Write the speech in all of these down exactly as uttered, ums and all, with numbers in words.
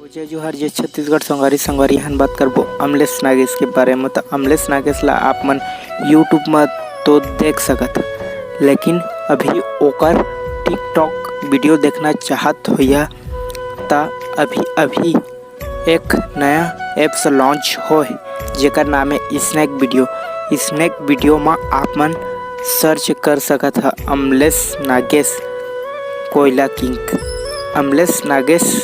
जय जोहार, जय छत्तीसगढ़ संगवारी। संगवारी, हमन बात करबो अमलेश नागेश के बारे म। त अमलेश नागेश ला आप मन YouTube म तो देख सकत ह, लेकिन अभी ओकर TikTok video देखना चाहत होइहा, त अभी अभी एक नया apps launch होय, जेकर नाम हे Snack Video। Snack Video म आप मन search कर सकत ह अमलेश नागेश कोयला किंग। अमलेश नागेश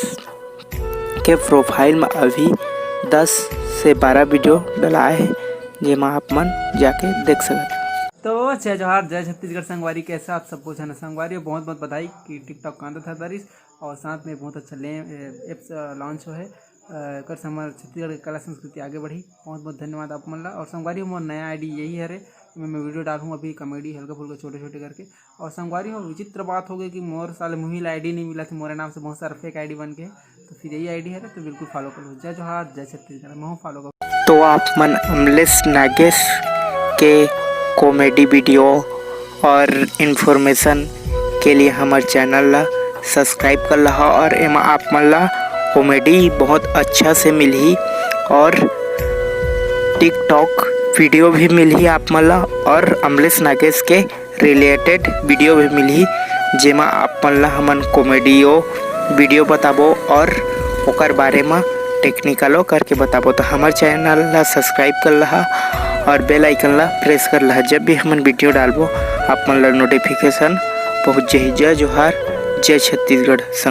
के profile म अभी दस से बारह video डलाए हे, जेमा आप मन जाके देख सकत ह। तो जय जोहार, जय छत्तीसगढ़ संगवारी, कैसे आप सबो झन संगवारी? बहुत बहुत बधाई कि TikTok कांदा था दरिस और साथ में बहुत अच्छा ले apps launch होय हे। एकर से हमर छत्तीसगढ़ के कला संस्कृति आगे बढ़ी। बहुत बहुत धन्यवाद आप मन ला। और संगवारी हो, मोर नया ID यही हरे, मैं video डालहूँ अभी comedy हल्का फुल्का छोटे छोटे करके। और संगवारी हो, विचित्र बात हो गई कि मोर साले मुही ला ID नहीं मिला, तो मोरे नाम से बहुत सारा fake ID बन गए। तो फिर यही ID हरे, तो बिल्कुल follow कर लो। जय जोहार, जय छत्तीसगढ़, महू follow कर। तो आप मन अमलेश नागेश के comedy video और information के लिए हमर channel ला subscribe कर लहा और एमा आप मन ला comedy बहुत अच्छा से मिलही और TikTok video भी मिलही आप मन ला और अमलेश नागेश के related video भी मिलही, जेमा आप मन ला हमन comedy video बताबो और ओकर बारे म technical करके बताबो। तो हमर channel ला subscribe कर लहा और bell icon ला press कर लहा, जब भी हमन video डालबो आप मन ला notification पहुँच जाही। जय जोहार, जय छत्तीसगढ़ संग